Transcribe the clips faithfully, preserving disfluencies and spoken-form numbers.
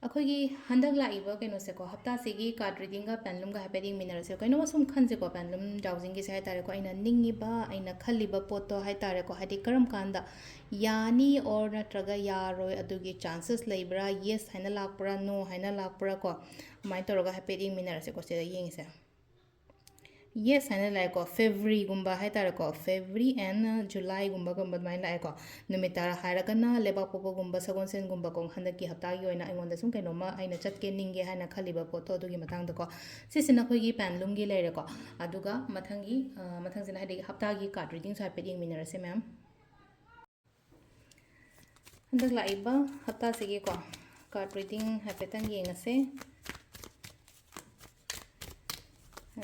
ꯑꯩꯈꯣꯏꯒꯤ ꯍꯟꯗꯛ ꯂꯥꯛꯏꯕ ꯀꯩꯅꯣꯁꯦꯀꯣ, ꯍꯞꯇꯥꯁꯤꯒꯤ ꯀꯥꯔꯠ ꯔꯤꯗꯤꯡꯒ ꯄꯦꯟꯂꯨꯝꯒ ꯍꯥꯏꯐꯦꯠ ꯌꯦꯡꯃꯤꯟꯅꯔꯁꯦ꯫ ꯀꯩꯅꯣꯝꯃ ꯁꯨꯝ ꯈꯟꯁꯦꯀꯣ, ꯄꯦꯟꯂꯨꯝ ꯗ꯭ꯔꯥꯎꯖꯤꯡꯒꯤꯁꯦ ꯍꯥꯏ ꯇꯥꯔꯦꯀꯣ, ꯑꯩꯅ ꯅꯤꯡꯉꯤꯕ, ꯑꯩꯅ ꯈꯜꯂꯤꯕ ꯄꯣꯠꯇꯣ ꯍꯥꯏ ꯇꯥꯔꯦꯀꯣ, ꯍꯥꯏꯗꯤ ꯀꯔꯝ ꯀꯥꯟꯗ ꯌꯥꯅꯤ ꯑꯣꯔ ꯅꯠꯇ꯭ꯔꯒ ꯌꯥꯔꯣꯏ, ꯑꯗꯨꯒꯤ ꯆꯥꯟꯁꯦꯁ ꯂꯩꯕ꯭ꯔꯥ, ꯌꯦꯁ ꯍꯥꯏꯅ ꯂꯥꯛꯄ꯭ꯔꯥ, ꯅꯣ ꯍꯥꯏꯅ ꯂꯥꯛꯄ꯭ꯔꯥ ꯀꯣ, ꯑꯗꯨꯃꯥꯏꯅ ꯇꯧꯔꯒ ꯍꯥꯏꯐꯦꯠ ꯌꯦꯡꯃꯤꯟꯅꯔꯁꯦꯀꯣ꯫ ꯁꯤꯗ ꯌꯦꯡꯉꯤꯁꯦ, ꯌꯦꯁ ꯍꯥꯏꯅ ꯂꯥꯛꯑꯦꯀꯣ, ꯐꯦꯕ꯭ꯔꯤꯒꯨꯝꯕ ꯍꯥꯏ ꯇꯥꯔꯦꯀꯣ, ꯐꯦꯕ꯭ꯔꯤ ꯑꯦꯟ ꯖꯨꯂꯥꯏꯒꯨꯝꯕꯒꯨꯝꯕ ꯑꯗꯨꯃꯥꯏꯅ ꯂꯥꯛꯑꯦꯀꯣ꯫ ꯅꯨꯃꯤꯠ ꯇꯔꯥ ꯍꯥꯏꯔꯒꯅ ꯂꯩꯕꯥꯛꯄꯣꯛꯄꯒꯨꯝꯕ, ꯁꯒꯣꯜꯁꯦꯟꯒꯨꯝꯕꯀꯣ꯫ ꯍꯟꯗꯛꯀꯤ ꯍꯞꯇꯥꯒꯤ ꯑꯣꯏꯅ ꯑꯩꯉꯣꯟꯗ ꯁꯨꯝ ꯀꯩꯅꯣꯝꯃ ꯑꯩꯅ ꯆꯠꯀꯦ ꯅꯤꯡꯒꯦ ꯍꯥꯏꯅ ꯈꯜꯂꯤꯕ ꯄꯣꯠꯇꯣ, ꯑꯗꯨꯒꯤ ꯃꯇꯥꯡꯗꯀꯣ꯫ ꯁꯤꯁꯤꯅ ꯑꯩꯈꯣꯏꯒꯤ ꯄꯦꯟꯂꯨꯝꯒꯤ ꯂꯩꯔꯦꯀꯣ꯫ ꯑꯗꯨꯒ ꯃꯊꯪꯒꯤ, ꯑ, ꯃꯊꯪꯁꯤꯅ ꯍꯥꯏꯗꯤ ꯍꯞꯇꯥꯒꯤ ꯀꯥꯔꯠ ꯔꯤꯗꯤꯡꯁꯨ ꯍꯥꯏꯐꯦꯠ ꯌꯦꯡꯃꯤꯟꯅꯔꯁꯦ, ꯃꯌꯥꯝ꯫ ꯍꯟꯗꯛ ꯂꯥꯛꯏꯕ ꯍꯞꯇꯥꯁꯤꯒꯤꯀꯣ ꯀꯥꯔꯠ ꯔꯤꯗꯤꯡ ꯍꯥꯏꯐꯦꯠꯇꯪ ꯌꯦꯡꯉꯁꯦ꯫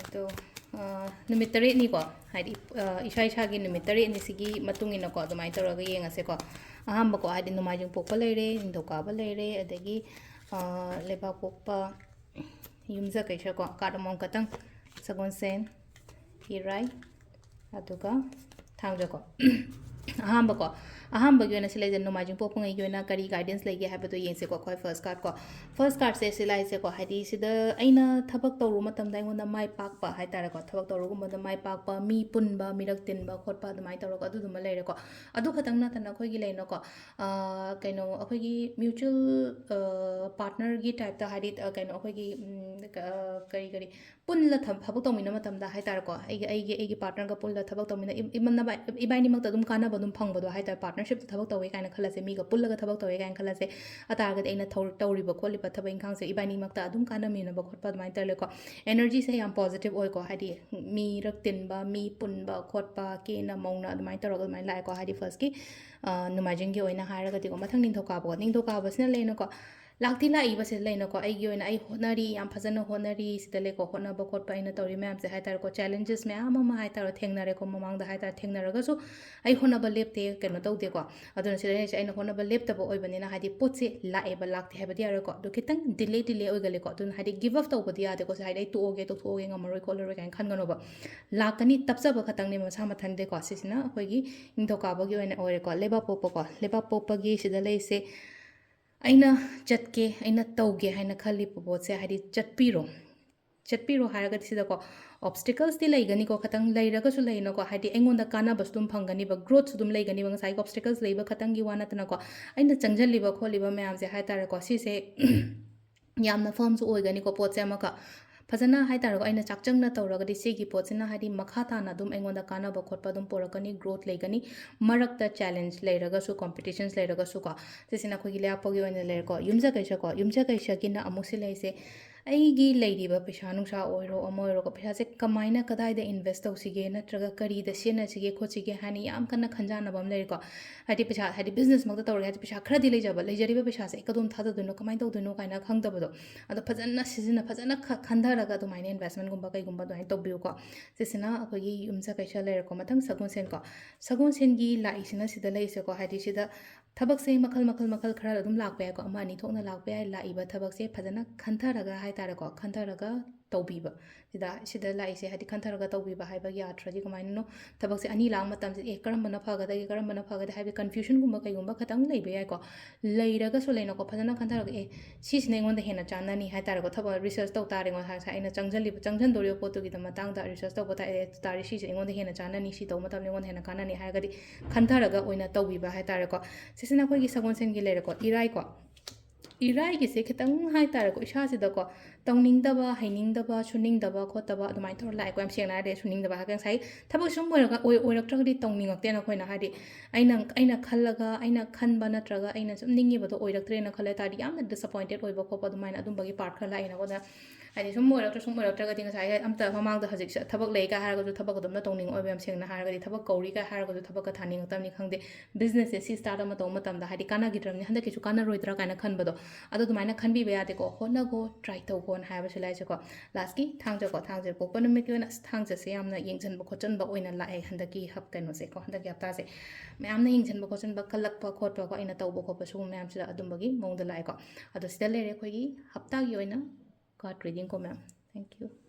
ꯑꯗꯣ, ꯑ, ꯅꯨꯃꯤꯠ ꯇꯔꯦꯠꯅꯤꯀꯣ, ꯍꯥꯏꯗꯤ, ꯑ, ꯏꯁꯥ ꯏꯁꯥꯒꯤ ꯅꯨꯃꯤꯠ ꯇꯔꯦꯠꯅꯤꯁꯤꯒꯤ ꯃꯇꯨꯡ ꯏꯟꯅꯀꯣ, ꯑꯗꯨꯃꯥꯏꯅ ꯇꯧꯔꯒ ꯌꯦꯡꯉꯁꯦꯀꯣ꯫ ꯑꯍꯥꯟꯕꯀꯣ, ꯍꯥꯏꯗꯤ ꯅꯣꯡꯃꯥꯏꯖꯤꯡ ꯄꯣꯛꯄ ꯂꯩꯔꯦ, ꯅꯤꯡꯊꯧꯀꯥꯕ ꯂꯩꯔꯦ, ꯑꯗꯒꯤ, ꯑ, ꯂꯩꯕꯥꯛꯄꯣꯛꯄ, ꯌꯨꯝꯖꯀꯩꯁꯀꯣ, ꯀꯥꯔꯠ ꯑꯃꯃꯝ ꯈꯛꯇꯪ, ꯁꯒꯣꯜꯁꯦꯟ, ꯏꯔꯥꯏ, ꯑꯗꯨꯒ ꯊꯥꯡꯖꯀꯣ꯫ ꯑꯍꯥꯟꯕꯀꯣ, ꯑꯍꯥꯟꯕꯒꯤ ꯑꯣꯏꯅ ꯁꯤ ꯂꯩꯖꯦ, ꯅꯣꯡꯃꯥꯏꯖꯤꯡ ꯄꯣꯛꯄꯉꯩꯒꯤ ꯑꯣꯏꯅ ꯀꯔꯤ ꯒꯥꯏꯗꯦꯟꯁ ꯂꯩꯒꯦ ꯍꯥꯏꯕꯗꯣ ꯌꯦꯡꯁꯦꯀꯣ꯫ ꯑꯩꯈꯣꯏ ꯐꯥꯔꯁ ꯀꯥꯔꯠꯀꯣ, ꯐꯥꯔꯁ ꯀꯥꯔꯠꯁꯦ ꯁꯤ ꯂꯥꯛꯏꯁꯦꯀꯣ, ꯍꯥꯏꯗꯤ ꯁꯤꯗ ꯑꯩꯅ ꯊꯕꯛ ꯇꯧꯔꯨꯕ ꯃꯇꯝꯗ ꯑꯩꯉꯣꯟꯗ ꯃꯥꯏ ꯄꯥꯛꯄ ꯍꯥꯏ ꯇꯥꯔꯦꯀꯣ, ꯊꯕꯛ ꯇꯧꯔꯨꯕꯗ ꯃꯥꯏ ꯄꯥꯛꯄ, ꯃꯤ ꯄꯨꯟꯕ, ꯃꯤꯔꯛ ꯇꯤꯟꯕ ꯈꯣꯠꯄ ꯑꯗꯨꯃꯥꯏꯅ ꯇꯧꯔꯒ ꯑꯗꯨꯗꯨꯃ ꯂꯩꯔꯦꯀꯣ꯫ ꯑꯗꯨ ꯈꯛꯇꯪ ꯅꯠꯇꯅ ꯑꯩꯈꯣꯏꯒꯤ ꯂꯩꯅꯀꯣ, ꯑꯥ, ꯀꯩꯅꯣ, ꯑꯩꯈꯣꯏꯒꯤ ꯃ꯭ꯌꯨꯆꯨꯋꯦꯜ, ꯑꯥ, ꯄꯥꯔꯠꯅꯔꯒꯤ ꯇꯥꯏꯞꯇ, ꯍꯥꯏꯗꯤ, ꯑ, ꯀꯩꯅꯣ, ꯑꯩꯈꯣꯏꯒꯤ, ꯎꯝ, ꯀ-, ꯑ, ꯀꯔꯤ ꯀꯔꯤ, ꯄꯨꯜꯂ ꯊꯕ-, ꯊꯕꯛ ꯇꯧꯃꯤꯟꯅꯕ ꯃꯇꯝꯗ ꯍꯥꯏ ꯇꯥꯔꯦꯀꯣ, ꯑꯩꯒꯤ, ꯑꯩꯒꯤ, ꯑꯩꯒꯤ ꯄꯥꯔꯠꯅꯔꯒ ꯄꯨꯜꯂ ꯊꯕꯛ ꯇꯧꯃꯤꯟꯅ-, ꯏ-, ꯏꯃꯟꯅꯕ-, ꯏꯕꯥꯏꯅꯤꯃꯛꯇ ꯑꯗꯨꯝ ꯀꯥꯟꯅꯕ ꯑꯗꯨꯝ ꯐꯪꯕꯗꯣ ꯍꯥꯏ ꯇꯥꯔꯦ, ꯄꯥꯔꯠꯅꯔꯁꯤꯞꯇ ꯊꯕꯛ ꯇꯧꯋꯦ ꯀꯥꯏꯅ ꯈꯜꯂꯁꯦ, ꯃꯤꯒ ꯄꯨꯜꯂꯒ ꯊꯕꯛ ꯇꯧꯋꯦ ꯀꯥꯏꯅ ꯈꯜꯂꯁꯦ, ꯑꯇꯥꯔꯒꯗꯤ ꯑꯩꯅ ꯊꯧ-, ꯇꯧꯔꯤꯕ ꯈꯣꯠꯂꯤꯕ ꯊꯕꯛ ꯏꯪꯈꯥꯡꯁꯦ ꯏꯕꯥꯏꯅꯤꯃꯛꯇ ꯑꯗꯨꯝ ꯀꯥꯟꯅꯃꯤꯟꯅꯕ ꯈꯣꯠꯄ ꯑꯗꯨꯃꯥꯏꯅ ꯇꯧꯔꯦꯀꯣ꯫ ꯑꯦꯅꯔꯖꯤꯁꯦ ꯌꯥꯝ ꯄꯣꯖꯤꯇꯤꯚ ꯑꯣꯏꯀꯣ, ꯍꯥꯏꯗꯤ ꯃꯤꯔꯛ ꯇꯤꯟꯕ, ꯃꯤ ꯄꯨꯟꯕ ꯈꯣꯠꯄ, ꯀꯦꯅ ꯃꯧꯅ ꯑꯗꯨꯃꯥꯏꯅ ꯇꯧꯔꯒ ꯑꯗꯨꯃꯥꯏꯅ ꯂꯥꯛꯑꯦꯀꯣ, ꯍꯥꯏꯗꯤ ꯐꯥꯔꯁꯀꯤ, ꯑ, ꯅꯣꯡꯃꯥꯏꯖꯤꯡꯒꯤ ꯑꯣꯏꯅ ꯍꯥꯏꯔꯒꯗꯤꯀꯣ꯫ ꯃꯊꯪ ꯅꯤꯡꯊꯧꯀꯥꯕꯀꯣ, ꯅꯤꯡꯊꯧꯀꯥꯕꯁꯤꯅ ꯂꯩꯅꯀꯣ, ꯂꯥꯛꯇꯤ ꯂꯥꯛꯏꯕꯁꯦ ꯂꯩꯅꯀꯣ, ꯑꯩꯒꯤ ꯑꯣꯏꯅ ꯑꯩ ꯍꯣꯠꯅꯔꯤ, ꯌꯥꯝ ꯐꯖꯅ ꯍꯣꯠꯅꯔꯤ, ꯁꯤꯗ ꯂꯩꯀꯣ, ꯍꯣꯠꯅꯕ ꯈꯣꯠꯄ ꯑꯩꯅ ꯇꯧꯔꯤ ꯃꯌꯥꯝꯁꯦ ꯍꯥꯏ ꯇꯥꯔꯦꯀꯣ, ꯆꯦꯂꯦꯟꯖꯦꯁ ꯃꯌꯥꯝ ꯑꯃ ꯍꯥꯏ ꯇꯥꯔꯦ ꯊꯦꯡꯅꯔꯦꯀꯣ, ꯃꯃꯥꯡꯗ ꯍꯥꯏ ꯇꯥꯔꯦ, ꯊꯦꯡꯅꯔꯒꯁꯨ ꯑꯩ ꯍꯣꯠꯅꯕ ꯂꯦꯞꯇꯦ, ꯀꯩꯅꯣ ꯇꯧꯗꯦꯀꯣ꯫ ꯑꯗꯨꯅ ꯁꯤꯗ ꯂꯩꯔꯤꯁꯦ ꯑꯩꯅ ꯍꯣꯠꯅꯕ ꯂꯦꯞꯇꯕ ꯑꯣꯏꯕꯅꯤꯅ, ꯍꯥꯏꯗꯤ ꯄꯣꯠꯁꯦ ꯂꯥꯛꯑꯦꯕ, ꯂꯥꯛꯇꯦ ꯍꯥꯏꯕꯗꯤ ꯌꯥꯔꯣꯏꯀꯣ, ꯑꯗꯨ ꯈꯤꯇꯪ ꯗꯤꯂꯦ, ꯗꯤꯂꯦ ꯑꯣꯏꯒꯜꯂꯦꯀꯣ꯫ ꯑꯗꯨꯅ ꯍꯥꯏꯗꯤ ꯒꯤꯞ ꯑꯞ ꯇꯧꯕꯗꯤ ꯌꯥꯗꯦꯀꯣ, ꯁꯤ ꯍꯥꯏꯗꯤ ꯑꯩ ꯇꯣꯛꯑꯒꯦ, ꯇꯣꯛꯊꯣꯛꯑꯒꯦ, ꯉꯝꯃꯔꯣꯏ ꯈꯣꯠꯂꯔꯣꯏ ꯀꯥꯏꯅ ꯈꯟꯒꯅꯣꯕ꯫ ꯂꯥꯛꯀꯅꯤ, ꯇꯞꯆꯕ ꯈꯛꯇꯪꯅꯦ ꯃꯁꯥ ꯃꯊꯟꯗꯀꯣ꯫ ꯁꯤꯁꯤꯅ ꯑꯩꯈꯣꯏꯒꯤ ꯅꯤꯡꯊꯧꯀꯥꯕꯒꯤ ꯑꯣꯏꯅ ꯑꯣꯏꯔꯦꯀꯣ꯫ ꯂꯩꯕꯥꯛ ꯄꯣꯛꯄꯀꯣ, ꯂꯩꯕꯥꯛ ꯄꯣꯛꯄꯒꯤ ꯁꯤꯗ ꯂꯩꯔꯤꯁꯦ ꯑꯩꯅ ꯆꯠꯀꯦ, ꯑꯩꯅ ꯇꯧꯒꯦ ꯍꯥꯏꯅ ꯈꯜꯂꯤꯕ ꯄꯣꯠꯁꯦ, ꯍꯥꯏꯗꯤ, ꯆꯠꯄꯤꯔꯣ꯫ ꯆꯠꯄꯤꯔꯣ ꯍꯥꯏꯔꯒꯗꯤ ꯁꯤꯗꯀꯣ, ꯑꯣꯕꯁꯇꯤꯀꯜꯁꯇꯤ ꯂꯩꯒꯅꯤꯀꯣ, ꯈꯤꯇꯪ ꯂꯩꯔꯒꯁꯨ ꯂꯩꯅꯀꯣ, ꯍꯥꯏꯗꯤ, ꯑꯩꯉꯣꯟꯗ ꯀꯥꯟꯅꯕꯁꯨ ꯑꯗꯨꯝ ꯐꯪꯒꯅꯤꯕ, ꯒ꯭ꯔꯣꯠꯁꯨ ꯑꯗꯨꯝ ꯂꯩꯒꯅꯤꯕ, ꯉꯁꯥꯏꯒꯤ ꯑꯣꯕꯁꯇꯤꯀꯜꯁ ꯂꯩꯕ ꯈꯛꯇꯪꯒꯤ ꯋꯥ ꯅꯠꯇꯅꯀꯣ, ꯑꯩꯅ ꯆꯪꯁꯤꯜꯂꯤꯕ ꯈꯣꯠꯂꯤꯕ ꯃꯌꯥꯝꯁꯦ ꯍꯥꯏ ꯇꯥꯔꯦꯀꯣ, ꯁꯤꯁꯦ ꯌꯥꯝꯅ ꯐꯔꯝꯁꯨ ꯑꯣꯏꯒꯅꯤꯀꯣ, ꯄꯣꯠꯁꯦ ꯑꯃꯈꯛ ꯐꯖꯅ ꯍꯥꯏ ꯇꯥꯔꯦꯀꯣ, ꯑꯩꯅ ꯆꯥꯛꯆꯪꯅ ꯇꯧꯔꯒꯗꯤ ꯁꯤꯒꯤ ꯄꯣꯠꯁꯤꯅ, ꯍꯥꯏꯗꯤ, ꯃꯈꯥ ꯇꯥꯅ ꯑꯗꯨꯝ ꯑꯩꯉꯣꯟꯗ ꯀꯥꯟꯅꯕ ꯈꯣꯠꯄ ꯑꯗꯨꯝ ꯄꯨꯔꯛꯀꯅꯤ, ꯒ꯭ꯔꯣꯠ ꯂꯩꯒꯅꯤ, ꯃꯔꯛꯇ ꯆꯦꯂꯦꯟꯖ ꯂꯩꯔꯒꯁꯨ, ꯀꯣꯝꯄꯤꯇꯤꯁꯟꯁ ꯂꯩꯔꯒꯁꯨꯀꯣ꯫ ꯁꯤꯁꯤꯅ ꯑꯩꯈꯣꯏꯒꯤ ꯂꯩꯕꯥꯛꯄꯣꯛꯀꯤ ꯑꯣꯏꯅ ꯂꯩꯔꯦꯀꯣ꯫ ꯌꯨꯝꯁꯀꯩꯁꯀꯣ, ꯌꯨꯝꯁꯀꯩꯁꯒꯤꯅ ꯑꯃꯨꯛ ꯁꯤ ꯂꯩꯁꯦ, ꯑꯩꯒꯤ ꯂꯩꯔꯤꯕ ꯄꯩꯁꯥ ꯅꯨꯡꯁꯥ ꯑꯣꯏꯔꯣ, ꯑꯃ ꯑꯣꯏꯔꯣꯀꯣ, ꯄꯩꯁꯥꯁꯦ ꯀꯃꯥꯏꯅ, ꯀꯗꯥꯏꯗ ꯏꯟꯚꯦꯁ ꯇꯧꯁꯤꯒꯦ, ꯅꯠꯇ꯭ꯔꯒ ꯀꯔꯤꯗ ꯁꯤꯖꯤꯟꯅꯁꯤꯒꯦ ꯈꯣꯠꯁꯤꯒꯦ ꯍꯥꯏꯅ ꯌꯥꯝ ꯀꯟꯅ ꯈꯟꯖꯥꯟꯅꯕ ꯑꯃ ꯂꯩꯔꯦꯀꯣ꯫ ꯍꯥꯏꯗꯤ, ꯄꯩꯁꯥ, ꯍꯥꯏꯗꯤ, ꯕꯤꯖꯤꯅꯦꯁ ꯃꯛꯇ ꯇꯧꯔꯒꯦ ꯍꯥꯏꯔꯁꯨ, ꯄꯩꯁꯥ ꯈꯔꯗꯤ ꯂꯩꯖꯕ, ꯂꯩꯖꯔꯤꯕ ꯄꯩꯁꯥꯁꯦ ꯑꯩ ꯀꯗꯣꯝ ꯊꯥꯗꯗꯣꯏꯅꯣ, ꯀꯃꯥꯏꯅ ꯇꯧꯗꯣꯏꯅꯣ ꯀꯥꯏꯅ ꯈꯪꯗꯕꯗꯣ, ꯑꯗꯣ ꯐꯖꯅ ꯁꯤꯖꯤꯟꯅ-, ꯐꯖꯅ ꯈ-, ꯈꯟꯊꯔꯒ ꯑꯗꯨꯃꯥꯏꯅ ꯏꯟꯚꯦꯁꯃꯦꯟꯒꯨꯝꯕ ꯀꯩꯒꯨꯝꯕ ꯑꯗꯨꯃꯥꯏꯅ ꯇꯧꯕꯤꯌꯨꯀꯣ꯫ ꯁꯤꯁꯤꯅ ꯑꯩꯈꯣꯏꯒꯤ ꯌꯨꯝꯁꯀꯩꯁ ꯂꯩꯔꯦꯀꯣ꯫ ꯃꯊꯪ ꯁꯒꯣꯜꯁꯦꯟꯀꯣ꯫ ꯁꯒꯣꯜꯁꯦꯟꯒꯤ ꯂꯥꯛꯏꯁꯤꯅ ꯁꯤꯗ ꯂꯩꯁꯦꯀꯣ, ꯍꯥꯏꯗꯤ, ꯁꯤꯗ ꯊꯕꯛꯁꯦ ꯃꯈꯜ, ꯃꯈꯜ, ꯃꯈꯜ ꯈꯔ ꯑꯗꯨꯝ ꯂꯥꯛꯄ ꯌꯥꯏꯀꯣ, ꯑꯃ ꯑꯅꯤ ꯊꯣꯛꯅ ꯂꯥꯛꯄ ꯌꯥꯏ꯫ ꯂꯥꯛꯏꯕ ꯊꯕꯛꯁꯦ ꯐꯖꯅ ꯈꯟꯊꯔꯒ ꯍꯥꯏ ꯇꯥꯔꯦꯀꯣ, ꯈꯟꯊꯔꯒ ꯇꯧꯕꯤꯕ꯫ ꯁꯤꯗ, ꯁꯤꯗ ꯂꯥꯛꯏꯁꯦ, ꯍꯥꯏꯗꯤ, ꯈꯟꯊꯔꯒ ꯇꯧꯕꯤꯕ ꯍꯥꯏꯕꯒꯤ ꯑꯥꯔꯊ꯭ꯔꯗꯤ ꯀꯃꯥꯏꯅꯅꯣ? ꯊꯕꯛꯁꯦ ꯑꯅꯤ ꯂꯥꯛꯄ ꯃꯇꯝꯁꯤꯗ, "ꯑꯦ, ꯀꯔꯝꯕꯅ ꯐꯒꯗꯒꯦ, ꯀꯔꯝꯕꯅ ꯐꯒꯗꯦ?" ꯍꯥꯏꯕꯒꯤ ꯀꯟꯐ꯭ꯌꯨꯖꯟꯒꯨꯝꯕ ꯀꯩꯒꯨꯝꯕ ꯈꯇꯪ ꯂꯩꯕ ꯌꯥꯏꯀꯣ꯫ ꯂꯩꯔꯒꯁꯨ ꯂꯩꯅꯀꯣ, ꯐꯖꯅ ꯈꯟꯊꯔꯒ, "ꯑꯦ, ꯁꯤꯁꯤꯅ ꯑꯩꯉꯣꯟꯗ ꯍꯦꯟꯅ ꯆꯥꯟꯅꯅꯤ" ꯍꯥꯏ ꯇꯥꯔꯦꯀꯣ꯫ ꯊꯕꯛ ꯔꯤꯁꯔꯁ ꯇꯧ ꯇꯥꯔꯦ, ꯉꯁꯥꯏ ꯑꯩꯅ ꯆꯪꯁꯤꯜꯂꯤꯕ, ꯆꯪꯁꯤꯟꯗꯧꯔꯤꯕ ꯄꯣꯠꯇꯨꯒꯤꯗ ꯃꯇꯥꯡꯗ ꯔꯤꯁꯔꯁ ꯇꯧꯕ ꯇꯥꯔꯦ, ꯇꯥꯔꯦ, "ꯁꯤꯁꯦ ꯑꯩꯉꯣꯟꯗ ꯍꯦꯟꯅ ꯆꯥꯟꯅꯅꯤ, ꯁꯤ ꯇꯧꯕ ꯃꯇꯝꯗ ꯑꯩꯉꯣꯟꯗ ꯍꯦꯟꯅ ꯀꯥꯟꯅꯅꯤ" ꯍꯥꯏꯔꯒꯗꯤ ꯈꯟꯊꯔꯒ ꯑꯣꯏꯅ ꯇꯧꯕꯤꯕ ꯍꯥꯏ ꯇꯥꯔꯦꯀꯣ꯫ ꯁꯤꯁꯤꯅ ꯑꯩꯈꯣꯏꯒꯤ ꯁꯒꯣꯜꯁꯦꯟꯒꯤ ꯂꯩꯔꯦꯀꯣ꯫ ꯏꯔꯥꯏꯀꯣ꯫ ꯏꯔꯥꯏꯒꯤꯁꯦ ꯈꯤꯇꯪ ꯍꯥꯏ ꯇꯥꯔꯦꯀꯣ, ꯏꯁꯥꯁꯤꯗꯀꯣ ꯇꯧꯅꯤꯡꯗꯕ, ꯍꯩꯅꯤꯡꯗꯕ, ꯁꯨꯅꯤꯡꯗꯕ ꯈꯣꯠꯇꯕ ꯑꯗꯨꯃꯥꯏꯅ ꯇꯧꯔ ꯂꯥꯛꯑꯦꯀꯣ꯫ ꯌꯥꯝ ꯁꯦꯡꯅ ꯍꯥꯏꯔꯗꯤ, ꯁꯨꯅꯤꯡꯗꯕ ꯍꯥꯏꯔꯒ ꯉꯁꯥꯏ ꯊꯕꯛ ꯁꯨꯝ ꯑꯣꯏꯔꯒ, ꯑꯣꯏ-, ꯑꯣꯏꯔꯛꯇ꯭ꯔꯒꯗꯤ ꯇꯧꯅꯤꯡꯉꯛꯇꯦꯅ ꯑꯩꯈꯣꯏꯅ, ꯍꯥꯏꯗꯤ, ꯑꯩꯅ, ꯑꯩꯅ ꯈꯜꯂꯒ, ꯑꯩꯅ ꯈꯟꯕ ꯅꯠꯇ꯭ꯔꯒ ꯑꯩꯅ ꯁꯨꯝ ꯅꯤꯡꯉꯤꯕꯗꯣ ꯑꯣꯏꯔꯛꯇ꯭ꯔꯦꯅ ꯈꯜꯂꯦ ꯇꯥꯔꯗꯤ, ꯌꯥꯝꯅ ꯗꯤꯁꯑꯄꯣꯏꯟꯇꯦꯠ ꯑꯣꯏꯕ ꯈꯣꯠꯄ ꯑꯗꯨꯃꯥꯏꯅ ꯑꯗꯨꯝꯕꯒꯤ ꯄꯥꯔꯠ ꯈꯔ ꯂꯥꯛꯑꯦꯅꯀꯣ꯫ ꯑꯗꯨꯅ, ꯍꯥꯏꯗꯤ, ꯁꯨꯝ ꯑꯣꯏꯔꯛꯇ꯭ꯔ-, ꯁꯨꯝ ꯑꯣꯏꯔꯛꯇ꯭ꯔꯒꯗꯤ, ꯉꯁꯥꯏ ꯑꯝꯇ ꯃꯃꯥꯡꯗ ꯍꯧꯖꯤꯛ ꯊꯕꯛ ꯂꯩꯒ ꯍꯥꯏꯔꯒꯁꯨ ꯊꯕꯛ ꯑꯗꯨꯝꯅ ꯇꯧꯅꯤꯡꯉꯛꯑꯣꯏꯕ, ꯌꯥꯝ ꯁꯦꯡꯅ ꯍꯥꯏꯔꯒꯗꯤ, ꯊꯕꯛ ꯀꯧꯔꯤꯒ ꯍꯥꯏꯔꯒꯁꯨ ꯊꯕꯛꯀ ꯊꯥꯅꯤꯡꯉꯛꯇꯕꯅꯤ ꯈꯪꯗꯦ, ꯕꯤꯖꯤꯅꯦꯁꯁꯦ ꯁꯤ ꯁ꯭ꯇꯥꯔꯠ ꯑꯃ ꯇꯧꯕ ꯃꯇꯝꯗ, ꯍꯥꯏꯗꯤ, ꯀꯥꯟꯅꯈꯤꯗ꯭ꯔꯕꯅꯤ, ꯍꯟꯗꯛꯀꯤꯁꯨ ꯀꯥꯟꯅꯔꯣꯏꯗ꯭ꯔꯥ ꯀꯥꯏꯅ ꯈꯟꯕꯗꯣ, ꯑꯗꯣ ꯑꯗꯨꯃꯥꯏꯅ ꯈꯟꯕꯤꯕ ꯌꯥꯗꯦꯀꯣ꯫ ꯍꯣꯠꯅꯒꯣ, ꯇ꯭ꯔꯥꯏ ꯇꯧꯒꯣꯅ ꯍꯥꯏꯕꯁꯨ ꯂꯥꯏꯁꯦꯀꯣ꯫ ꯂꯥꯁꯀꯤ ꯊꯥꯡꯖꯀꯣ, ꯊꯥꯡꯖ ꯄꯣꯛꯄ ꯅꯨꯃꯤꯠꯀꯤ ꯑꯣꯏꯅ, ꯑꯁ, ꯊꯥꯡꯖꯁꯦ ꯌꯥꯝꯅ ꯌꯦꯡꯁꯤꯟꯕ ꯈꯣꯠꯆꯟꯕ ꯑꯣꯏꯅ ꯂꯥꯛꯑꯦ ꯍꯟꯗꯛꯀꯤ ꯍꯞ-, ꯀꯩꯅꯣꯁꯦꯀꯣ, ꯍꯟꯗꯛꯀꯤ ꯍꯞꯇꯥꯁꯦ ꯃꯌꯥꯝꯅ ꯌꯦꯡꯁꯤꯟꯕ ꯈꯣꯠꯆꯟꯕ, ꯀꯜꯂꯛꯄ ꯈꯣꯠꯄꯀꯣ, ꯑꯩꯅ ꯇꯧꯕ ꯈꯣꯠꯄ ꯁꯤꯒꯨꯝꯕ ꯃꯌꯥꯝꯁꯤꯗ ꯑꯗꯨꯝꯕꯒꯤ ꯃꯑꯣꯡꯗ ꯂꯥꯛꯑꯦꯀꯣ꯫ ꯑꯗꯣ ꯁꯤꯗ ꯂꯩꯔꯦ ꯑꯩꯈꯣꯏꯒꯤ ꯍꯞꯇꯥꯒꯤ ꯑꯣꯏꯅ ꯀꯥꯔꯠ ꯔꯤꯗꯤꯡꯀꯣ, ꯃꯌꯥꯝ꯫ Thank you꯫